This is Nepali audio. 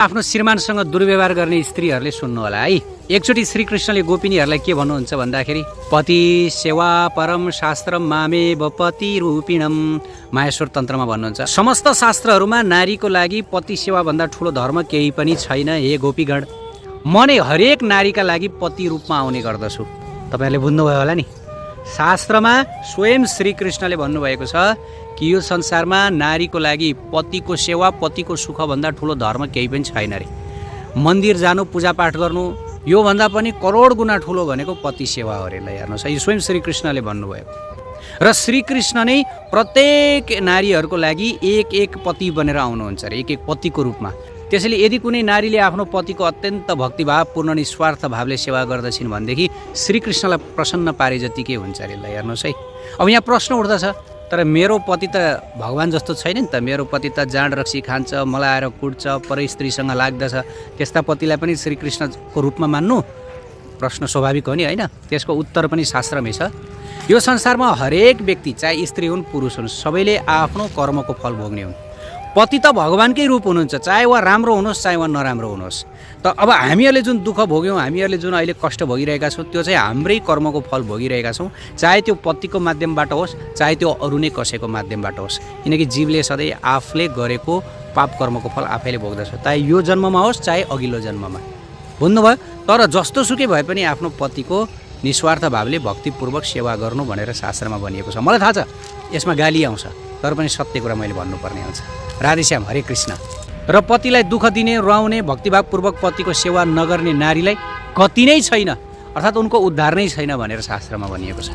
आफ्नो श्रीमानसँग दुर्व्यवहार गर्ने स्त्रीहरूले सुन्नु होला है। एकचोटि श्रीकृष्णले गोपिनीहरूलाई के भन्नुहुन्छ भन्दाखेरि पति सेवा परम शास्त्रम मामेव पति रूपिणम, माहेश्वर तन्त्रमा भन्नुहुन्छ समस्त शास्त्रहरूमा नारीको लागि पति सेवा भन्दा ठुलो धर्म केही पनि छैन हे गोपीगण। म नै हरेक नारीका लागि पति रूपमा आउने गर्दछु। तपाईँहरूले बुझ्नुभयो होला नि, शास्त्रमा स्वयं श्रीकृष्णले भन्नुभएको छ कि यो संसारमा नारीको लागि पतिको सेवा पतिको सुखभन्दा ठुलो धर्म केही पनि छैन रे। मन्दिर जानु पूजापाठ गर्नु योभन्दा पनि करोड गुणा ठुलो भनेको पति सेवा हो अरे। ल हेर्नुहोस्, यो स्वयं श्रीकृष्णले भन्नुभएको र श्रीकृष्ण नै प्रत्येक नारीहरूको लागि एक एक पति बनेर आउनुहुन्छ अरे, एक एक पतिको रूपमा। त्यसैले यदि कुनै नारीले आफ्नो पतिको अत्यन्त भक्तिभावपूर्ण निस्वार्थ भावले सेवा गर्दछिन् भनेदेखि श्रीकृष्णलाई प्रसन्न पारे जतिकै हुन्छ अरे। ल हेर्नुहोस् है, अब यहाँ प्रश्न उठ्दछ, तर मेरो पति त भगवान् जस्तो छैन नि त, मेरो पति त जाँड रक्सी खान्छ, मलाई आएर कुट्छ, परै स्त्रीसँग लाग्दछ, त्यस्ता पतिलाई पनि श्रीकृष्णको रूपमा मान्नु प्रश्न स्वाभाविक हो नि होइन। त्यसको उत्तर पनि शास्त्रमै छ। यो संसारमा हरेक व्यक्ति चाहे स्त्री हुन् पुरुष हुन् सबैले आफ्नो कर्मको फल भोग्ने हुन्। पति त भगवान्कै रूप हुनुहुन्छ, चाहे वा राम्रो हुनुहोस् चाहे वा नराम्रो होस्। त अब हामीहरूले जुन दुःख भोग्यौँ, हामीहरूले जुन अहिले कष्ट भोगिरहेका छौँ त्यो चाहिँ हाम्रै कर्मको फल भोगिरहेका छौँ, चाहे त्यो पतिको माध्यमबाट होस् चाहे त्यो अरू नै कसैको माध्यमबाट होस्। किनकि जीवले सधैँ आफूले गरेको पाप कर्मको फल आफैले भोग्दछ, चाहे यो जन्ममा होस् चाहे अघिल्लो जन्ममा। बुझ्नुभयो? तर जस्तो सुकै भए पनि आफ्नो पतिको निस्वार्थ भावले भक्तिपूर्वक सेवा गर्नु भनेर शास्त्रमा भनिएको छ। मलाई थाहा छ यसमा गाली आउँछ, तर पनि सत्य कुरा मैले भन्नुपर्ने हुन्छ। राधेश्याम, हरे कृष्ण। र पतिलाई दुःख दिने, रुवाउने, भक्तिभावपूर्वक पतिको सेवा नगर्ने नारीलाई गति नै छैन, अर्थात् उनको उद्धार नै छैन भनेर शास्त्रमा भनिएको छ।